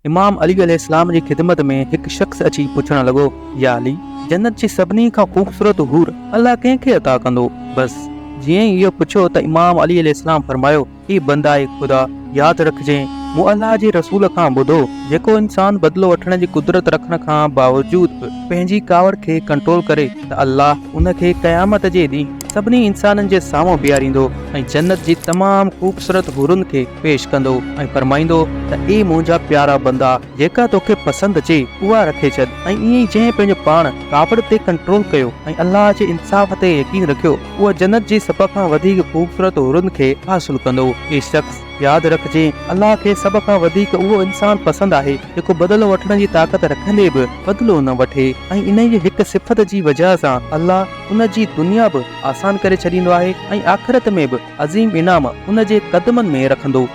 امام علي عليه السلام جي خدمت ۾ هڪ شخص اچي پڇڻ لڳو، يا علي! جنت جي سڀني کان خوبصورت حور الله ڪنهن کي عطا ڪندو؟ بس جيئن ئي اهو پڇيو ته امام علي عليه السلام فرمايو، اي بنداء خدا! ياد رکجين، مون الله جي رسول کان ٻڌو، جيڪو انسان بدلو وٺڻ جي قدرت رکڻ کان باوجود به پنهنجي ڪاوڙ کي ڪنٽرول ڪري ته الله ان کي قيامت جي ڏينهن سڀني انسانن جي سامهون بيهاريندو ۽ جنت جي تمام خوبصورت حورن کي پيش ڪندو ۽ فرمائيندو ته اي منهنجا پيارا بندا! جيڪا توکي پسند اچي اها رکي ڇڏ ۽ ائين ئي جنهن پنهنجو پاڻ ڪاوڙ تي ڪنٽرول ڪيو ۽ الله جي انصاف تي يقين رکيو اهو جنت جي سڀ کان وڌيڪ خوبصورت حورن کي حاصل ڪندو. اي شخص! ياد رکجين الله کي سڀ کان وڌيڪ اهو انسان پسند آهي جيڪو بدلو وٺڻ جي طاقت رکندي به بدلو نه وٺي ۽ انهيء هڪ صفت جي وجهه سان الله ان جي دنيا به آسان ڪري ڇڏيندو آهي ۽ آخرت ۾ به عظيم انعام ان جي قدمن ۾ رکندو.